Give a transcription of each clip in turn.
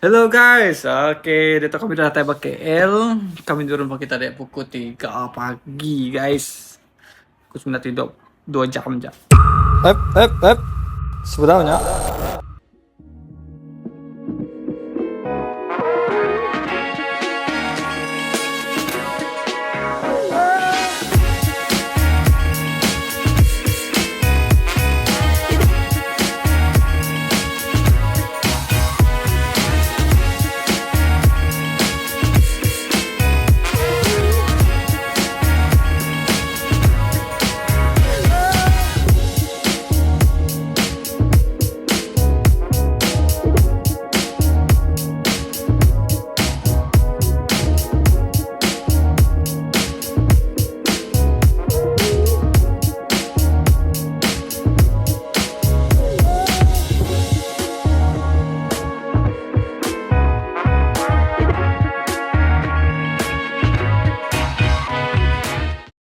Hello guys. Okay, diatu kami dah datai ba KL. Kami nurun ba kita diak pukul 3 pagi guys. Aku semina tidur 2 jam aja. Ep, ep, ep. Sebedau nya.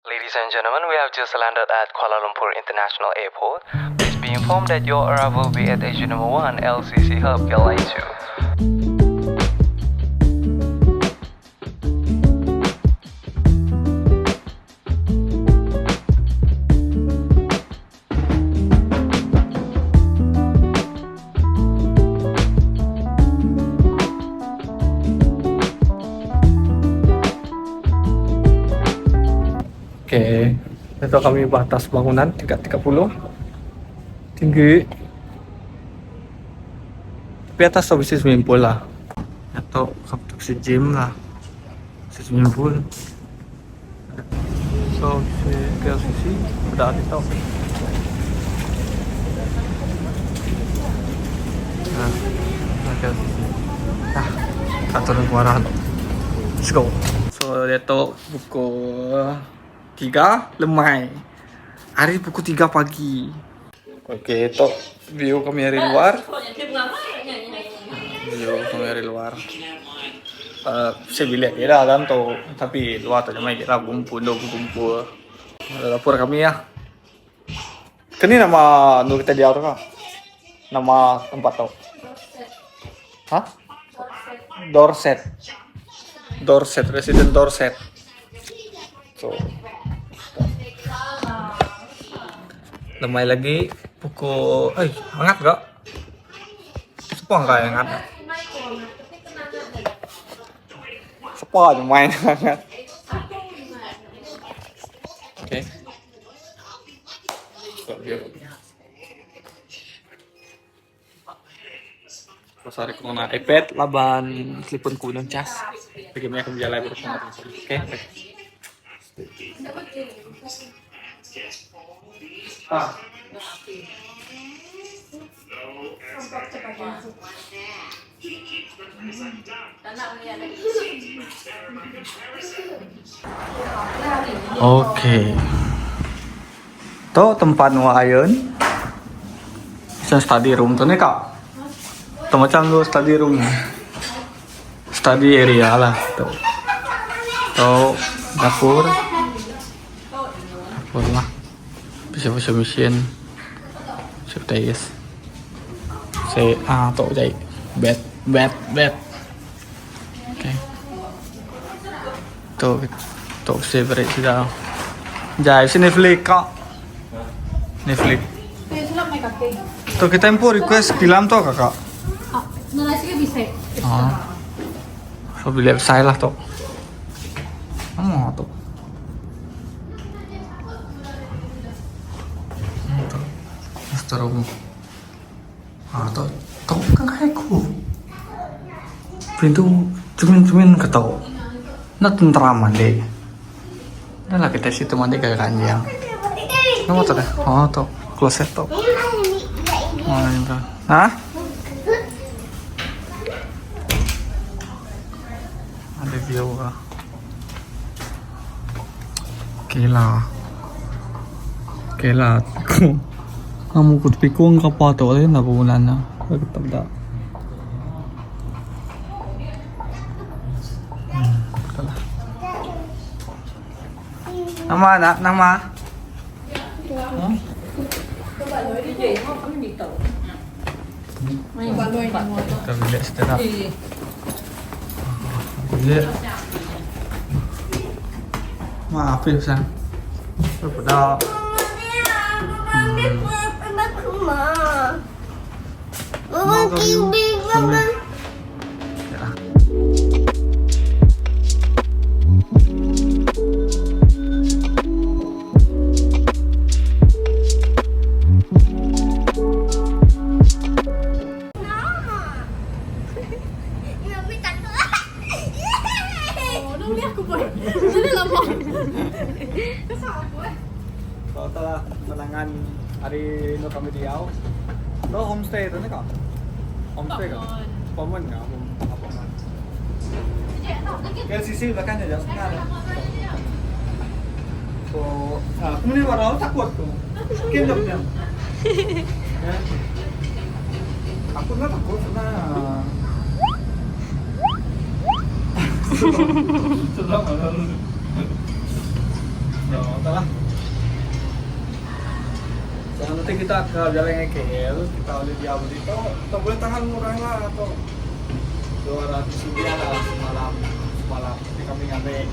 Ladies and gentlemen, we have just landed at Kuala Lumpur International Airport. Please be informed that your arrival will be at Asia number 1 LCC Hub KLA2. Okay, itu kami batas bangunan tingkat 30. Tinggi. Tapi atas tu bisi swimming pool lah. Atau kami tu gym lah. Bisi swimming pool. So, si KLCC udah ada tau. Nah, KLCC. Ah, tak turun ke arah tu. Let's go. So, dia tu pukul 3 lemai. Hari pukul 3 pagi. Okay, tu view kami dari luar. View kami dari luar. Uh, saya bilik kira dalam tu tapi luar tu jamai kira kumpul dok kumpul. Dapur kami ya. Kini nama nu kita dia tu kah? Nama tempat tu. Hah? Dorset. Dorset, Resident Dorset. So, lemai lagi pukul eh hangat gak? Sepang kah yang hangat? Sepa je main hangat. Okay. So, biar. Terus hari kena iPad laban telefon ku dan cas. Bagaimana aku berjalan bersama Okay. Ah. Okay. Tu tempat nuah ayun. Macam study room tu ni kak. Tu macam lu study room. Study area lah tu. Tu dapur. Dapur lah. Bisa bisa mesin. Siap guys. Saya ah tu jadi bed bed bed. Okay. Tu tu favorite sudah. Jai sini Netflix kak. Netflix. Tu kita impo request film tu kakak. Ah. So bilik saya lah tu. Oh tu. Tu. Master room. Ah tu. Tu kan kayak ku. Pintu cumin-cumin ketau. Nak tenteraman deh. Dah lah kita situ mandi kayak kanjang. Nama tu deh. Oh tu. Kloset tu. Oh, ini tu. Hah? Ada view lah. Okay lah. Okay lah. Kamu kut pikung kapal tu oleh nak bulan lah. Aku tak ada. Betul lah. Nama nak nama. Hmm? Kita bilik stand up. Bilik. Ma api sang. Peda. Total kenangan hari nu kami diau. Tu homestay tu ni kah? Homestay kah? Apartment kah? Apartment. KLCC belakang je jauh setengah dah. So, ah, aku ni warau takut tu. Mungkin tak punya. Ya. Aku nak takut karena Sedang ada. So, lah. So, nanti kita ke jalan KL, kita boleh diam di tu, kita boleh tahan murah lah atau 200 rupiah lah semalam, semalam. Nanti kami ngambil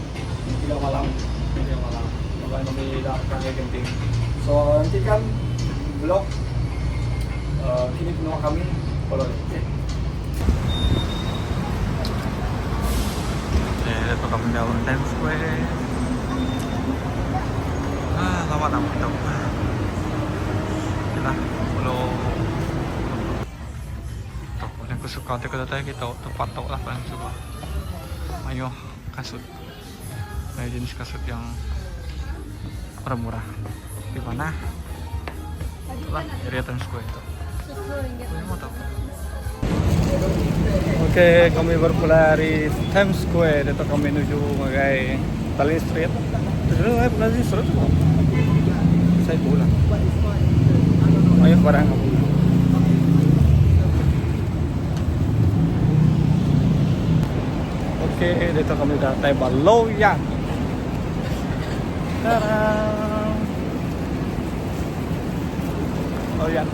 3 malam, 3 malam. Sampai kami dah akan genting. So nanti kan vlog kini penuh kami follow dia. Okay. Eh, dapat kami dalam Times Square. Ah, lama nak kita. Okay lah, follow. Tu, paling aku suka tu kalau tadi kita tempat tu lah paling suka. Ayo, kasut. Ada jenis kasut yang murah-murah. Di mana? Itulah area Times Square itu. Mau tahu. Okey, kami berpulai dari Times Square atau kami menuju ngagai Tallinn Street. Tujuan saya Tallinn Street tu. Saya pulang. Ayo barang aku. Okey, dito kami datang Baloyan. Tara. Loyang.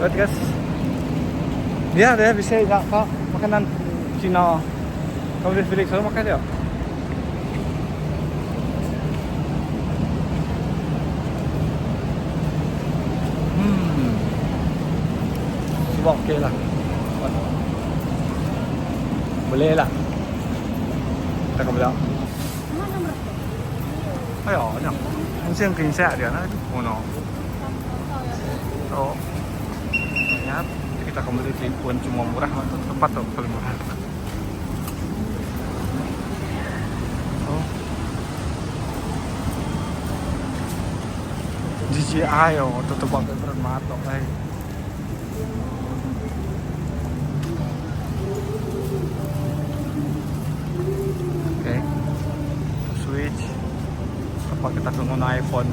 Lihat guys. Dia ada bisa tak kok makanan Cina. Kau boleh pilih selalu makan dia. Sebab okey lah. Boleh lah. Kita akan beli. Ayo, ni. Mungkin kinsek dia nak kono. So, banyak kita akan beli telefon cuma murah tu tempat tu paling murah. So, DJI oh, tu tempat bermatok eh. Okay. Switch. Kapag kita guna iPhone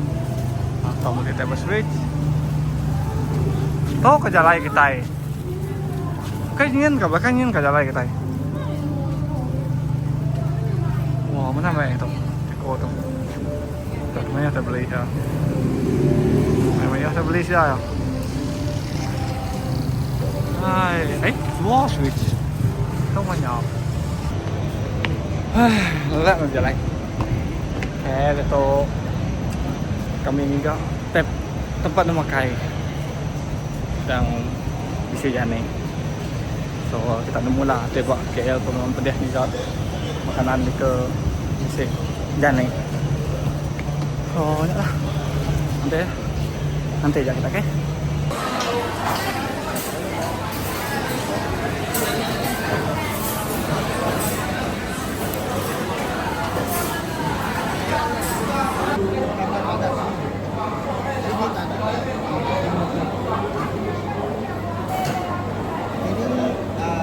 atau mau kita switch. Tahu ke jalan kita eh? Kan ingin ke bahkan ingin ke jalan kita. Wah, mana mai tu? Teko tu. Tak mana tak beli ya. Mana tak beli sia ya. Ai, eh, dua switch. Tahu banyak. Lelak nak jalan. Eh, tu kami ni tep tempat nak makan yang bisa jalan. So kita nemu lah tebak KL pun pedih ni kat makanan ni ke bisa jalan. So ya lah. Nanti nanti je kita okay?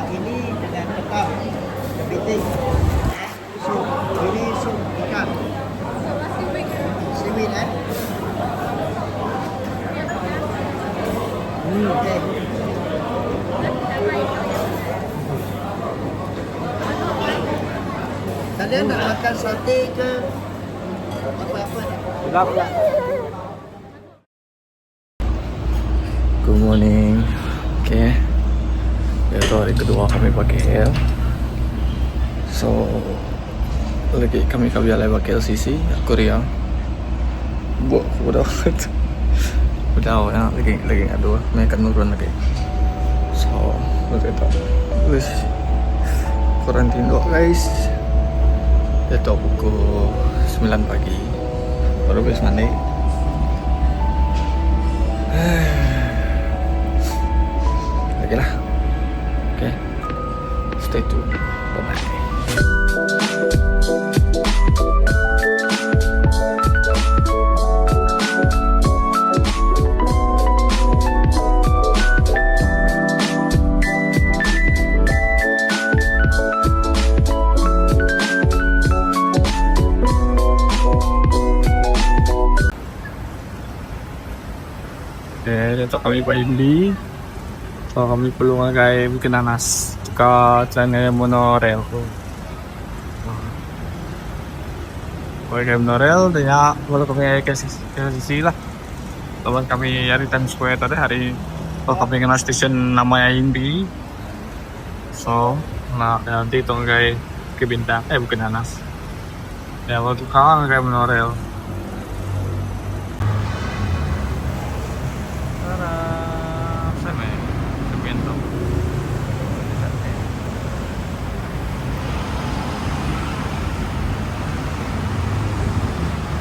Ini ini dengan ketam, kepiting. Sup, ini sup ikan. Seaweed eh. Okay. Kalian nak makan sate ke apa-apa ni? Sedap lah. Good morning. Okay, Keluar kami ba KL. So lagi kami ka bejalai ba KLCC aku ria buk ku udah bedau nya lagi lagi ngadu meh ka nurun agi. So meh tu wis kurang tinduk guys. Diatu pukul semilan pagi baru habis mandi. Lagi lah. Okay. Stay tune. Bye bye. Okay, diatu kami ba Imbi. So kami perlu ngagai Bukit Nanas ka channel monorail. Ngagai monorail dah nya baru kami ngagai KLCC lah. Laban kami ari Times Square tadi hari so kami ngena stesen nama iya Imbi. So ngena LRT tu ngagai Bukit Bintang eh Bukit Nanas. Ya baru tukar ngagai monorail. Tara, sai meh cermin tu.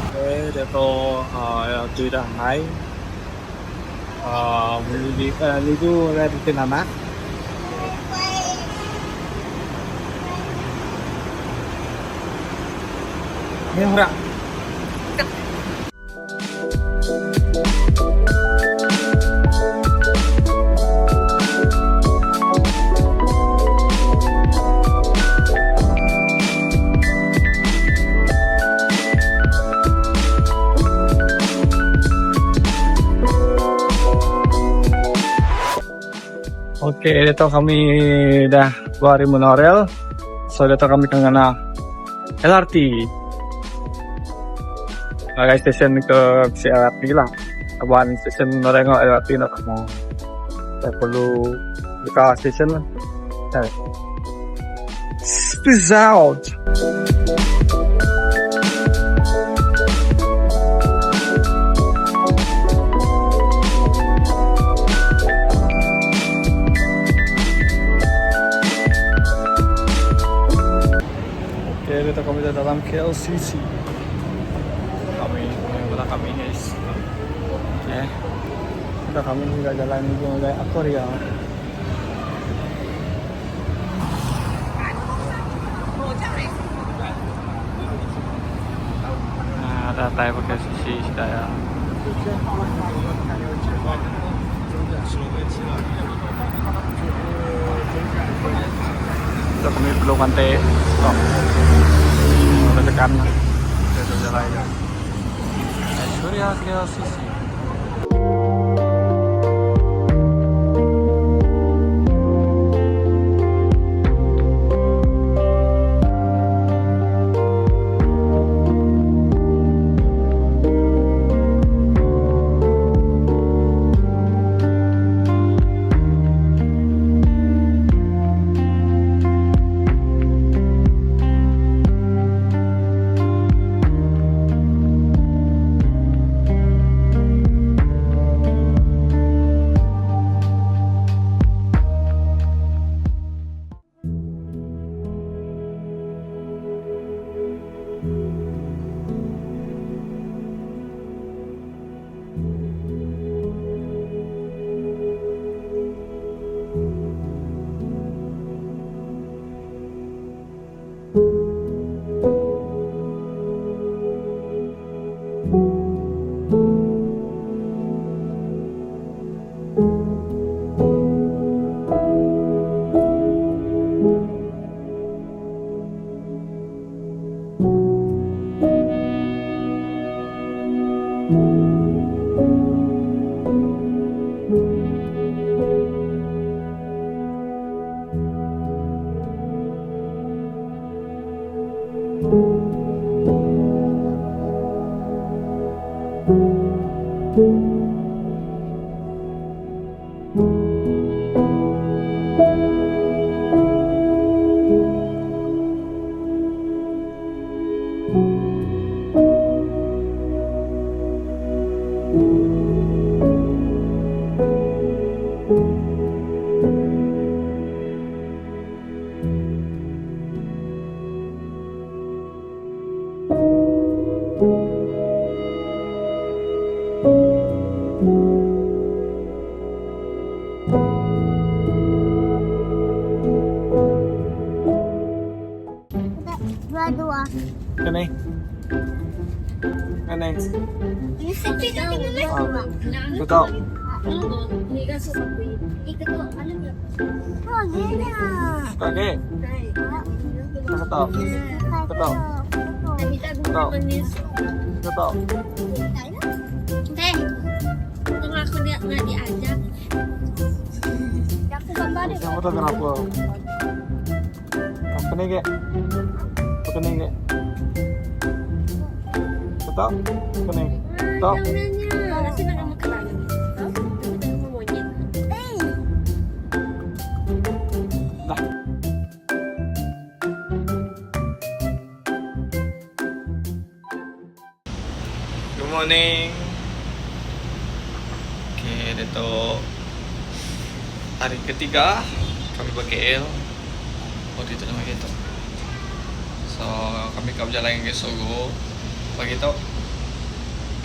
Okay, diatu uhh ti dah alai uhh nuju ngagai Bukit Nanas. Meh orang. Okey, diatu kami dah keluar ari monorail. So diatu kami ke ngena LRT. Ngagai stesen ke bisi LRT lah. Laban stesen monorail enggau LRT enda sama. Enda perlu buka stesen lah. Peace out. Okay, kita kami dalam KLCC. Kami, bala kami guys. Okay. Kita kami juga jalan menuju ngagai Aquaria. Nah, datai ba KLCC sida iya. Tu kami perlu nganti stop. Tekan lah. Kita bejalai ka. Suria KLCC. Kene. Kene. Betul. Okey. Betul. Betul. Betul. Betul. Teh, tunggu aku dia nggak diajak. Aku gambar deh. Siapa tu kenapa? Apa ni ke? Apa ni ke? Betul? Apa ni? Betul? Nasi nak kamu kenal. Kamu monyet. Dah. Good morning. Okay, ditu hari ketiga kami ba KL. Oh, ditu nama kita. So, kami ka berjalan ke Sogo. Pagi tu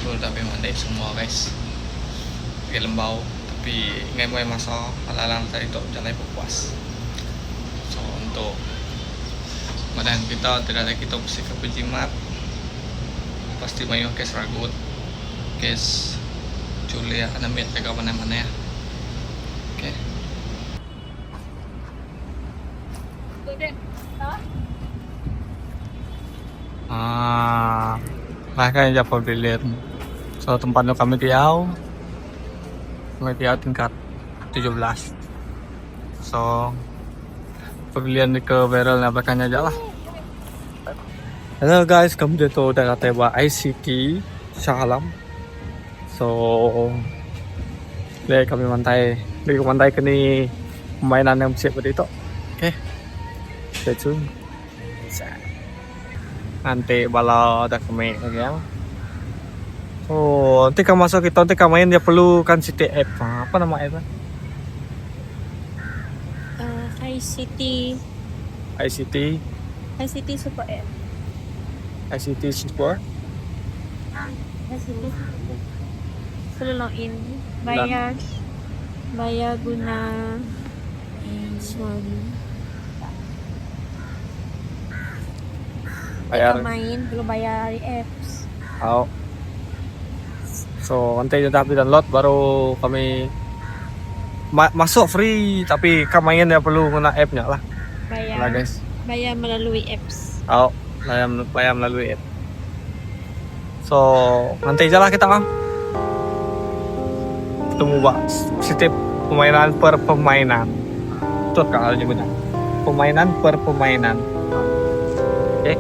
tu dah habis mandi semua guys. Pergi lembau tapi ngai-ngai masa alang-alang tadi tu berjalan pun puas. So, untuk badan kita tidak ada kita mesti ke berjimat. Pasti mayuh kes ragut, kes culik anak mit jaga mana-mana ya. Okay. Ah, bahkan ya pavilion. So tempat kami diau, kami diau tingkat 17. So pavilion ke viral nak belakangnya aja lah. Hello guys, kami ditu udah datai ba ICT Shah Alam. So leh kami mantai, leh mantai ke ni permainan yang siap tadi tu. Okay. Stay tune. Nanti bala dah kami lagi ya. Oh, nanti kamu masuk kita nanti kamu main dia perlu kan city app. Apa nama app? ICT. ICT. ICT Super App. ICT Super. ICT. Perlu login. Bayar. Bayar guna sorry. Bayar. Kita main perlu bayar apps. Oh. So nanti dah habis download baru kami masuk free tapi kamu main dia perlu guna app-nya lah. Bayar. Lah guys. Bayar melalui apps. Oh, bayar melalui app. So nanti je lah kita ah. Ketemu bak setiap permainan per permainan. Betul kalau nyebutnya. Permainan per permainan. Okay.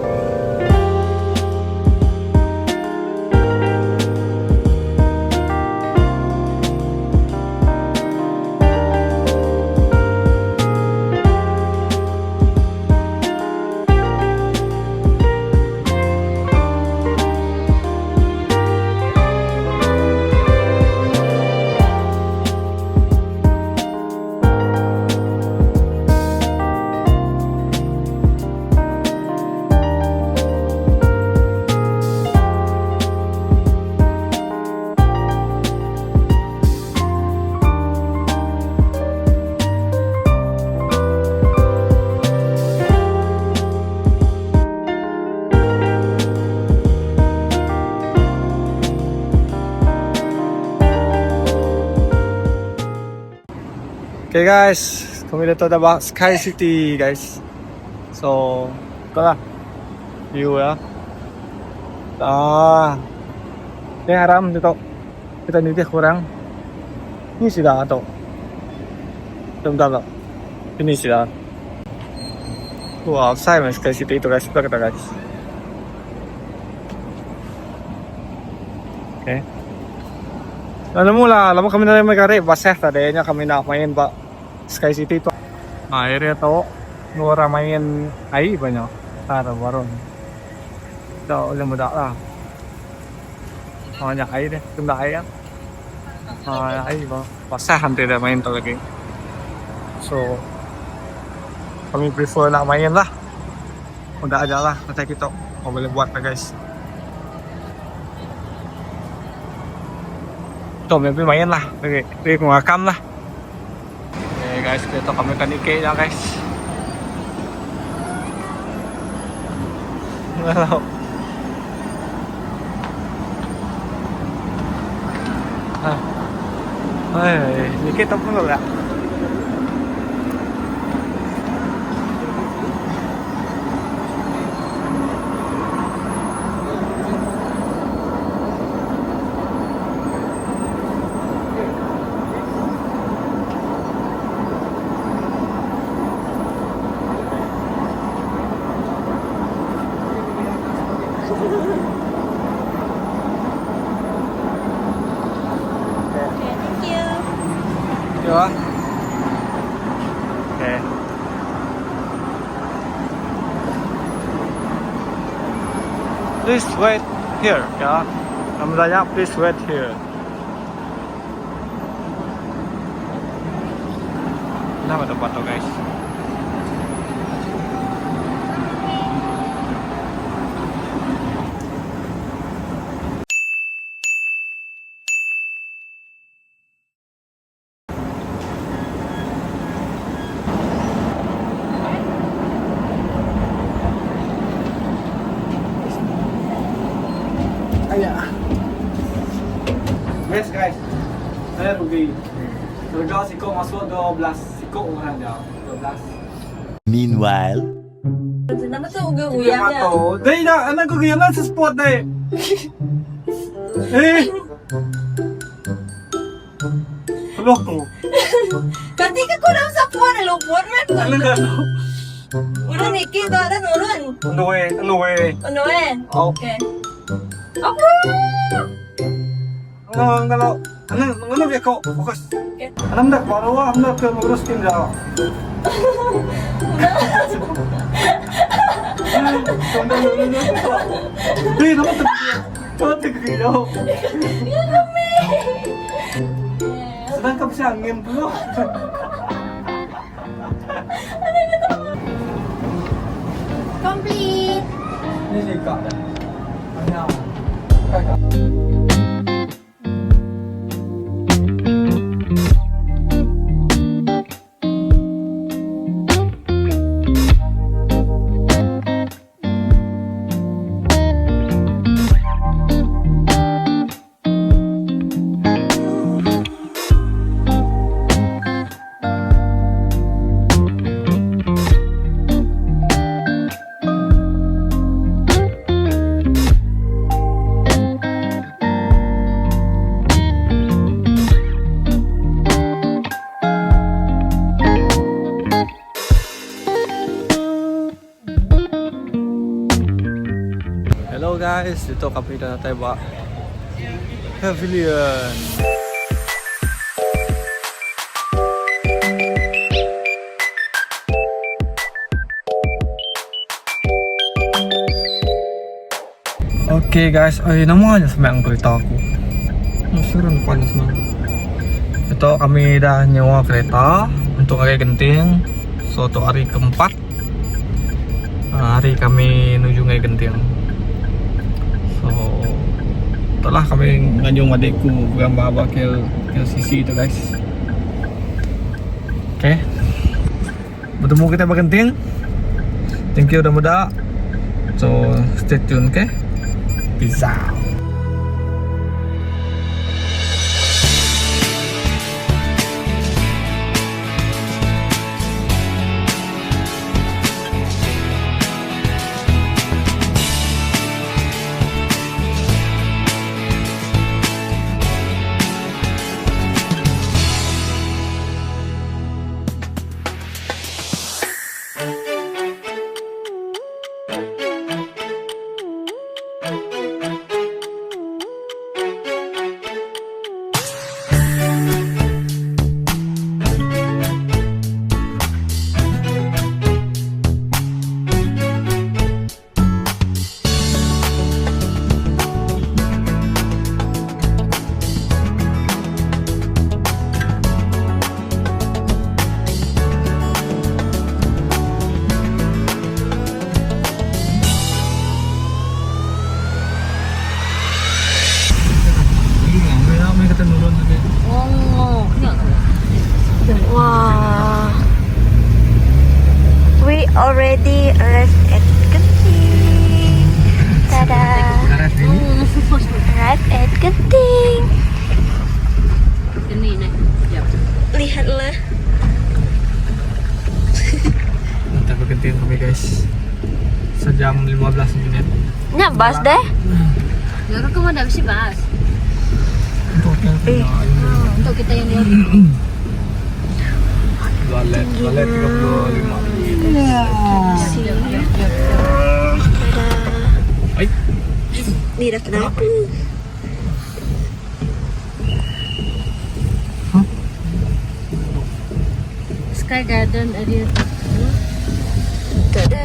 Okay guys, kami dah tahu dah Sky City guys. So, itulah lah view ya. Ah. Ni haram tu. Kita ni dia kurang. Ni sudah atau. Bentar tak. Ini sudah. Wah, outside mas Sky City itu guys, kita guys. Okay. Lalu mula, lama kami nak main karek, basah tadi nya kami nak main pak Sky City tu. Nah, area tu orang main air banyak. Tak ada baru. Tak boleh mudah lah. Banyak air deh, tunda air. Ah, air bah. Basah nanti dah main tu lagi. So, kami prefer nak main lah. Udah aja lah, nanti kita oh, boleh buat lah guys. Tu, maybe main lah. Okay, okay, rakam lah. Okay guys, kita kami kan ike ya guys. Ngalau. Ha. Hai, sikit tak perlu lah. Okay, thank you. Ya. Okay. Please wait here, ya. Kamu tanya, please wait here. Nama tempat tu guys. Aya. Yes guys. Saya rugi. Harga siko masuk 12 siko orang dia. 12. Meanwhile. Nama tu uga uyang ya. Dai dah, anak aku kena spot dai. Eh. Keluar tu. Ganti ke kurang sapuan luput man. Ano ka? Urun niki tu ada nurun. On the way, on the way. On the way. Oh. Okay. Apa? Ano kalau ano ano biar kau fokus. Okay. Anam dak baru am dak ke ngurus tim dah. Eh, nama tu. Nama tu kira. Ya kami. Sedang kau bisa angin pula. Complete. Ni sih kak dah. Anyam. Kak. Hello guys, dito kami na tayo ba Pavilion. Okay guys, ay nama nya semayang kereta aku. Suruh depan senang. Ito kami dah nyewa kereta untuk hari Genting. So untuk hari keempat, hari kami menuju ngai Genting. So telah kami ngajung adikku gambar bakil KLCC itu guys. Okay. Bertemu kita ba Genting. Thank you dah muda. So stay tune, okay? Peace out. Wah. We already arrived at Genting. hari ni. Arrive at Genting. Lihatlah. Nanti bergenting kami guys. Sejam 15 minit. Nya bas deh. Ya aku mau dah bisi bas. Untuk kita Untuk kita yang lihat. Dua let, 35 minit. Ai. Ni dah kenapa? Sky Garden area. Tada.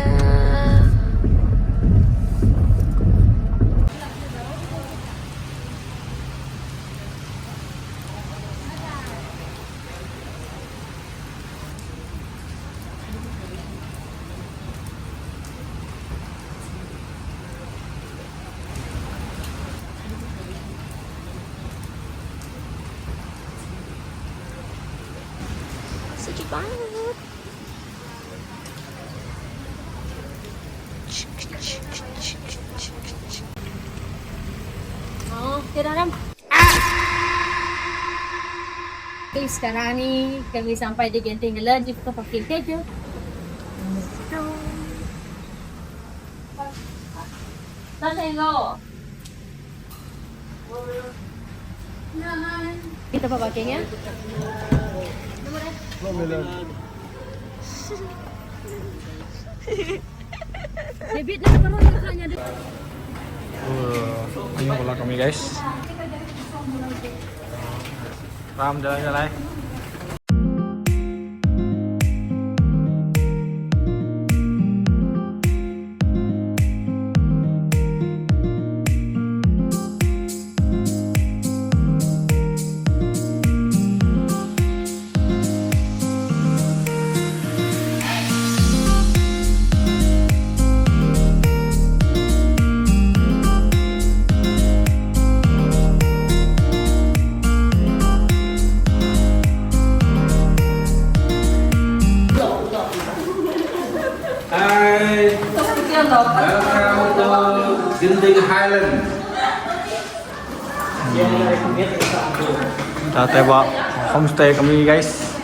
Sejuk banget. Oh, tiada ram. Okay, sekarang ni kami sampai di Genting Highland di buka parking kereta. Tak tengok. Kita tempat parkingnya. Debit na perlu hanya Ayo bola kami guys. Ram jalan-jalan. Hi. Welcome to Genting Highland. Dah tembak homestay kami guys.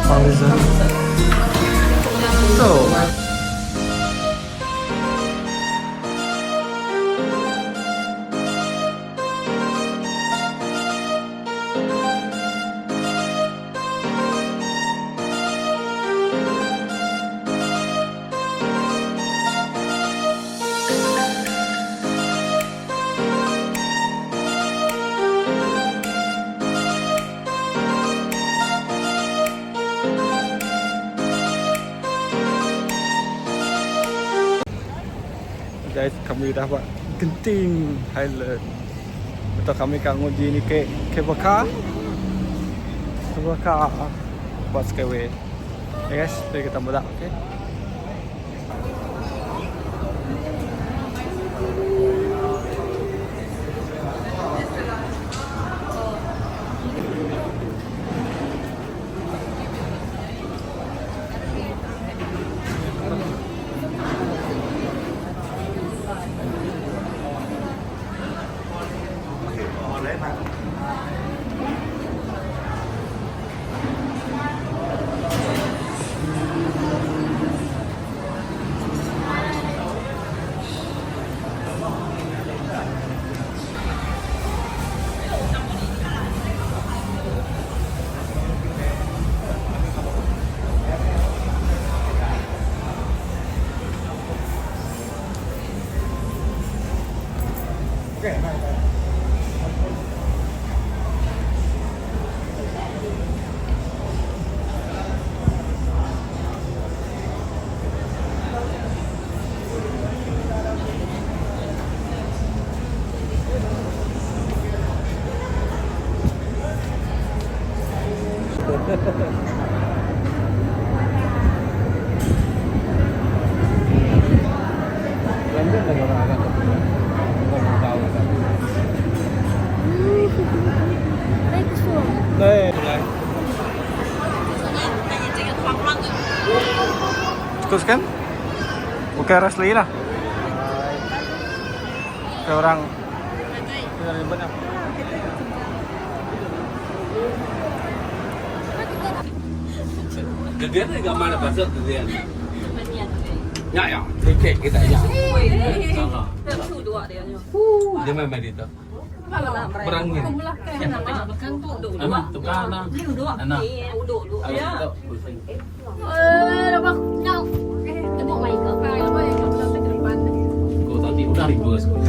Horizon. So. Guys, kami dah buat Genting Highland. Betul kami kan nguji ni ke cable car. Cable car buat skyway. Ya guys, jadi kita mula, okay? Cukup sekian. Okey, rest lagi lah. Orang Kita nyebut nya. Geger ni gambar dah pasal geger. Nya ya, tiket kita ya. Salah. Dia main main itu. Berangin. Anak tukar anak. Anak. Anak. Pusing. Eh, nampak nyau. Tebuk mai ke. Kau tadi udah reverse.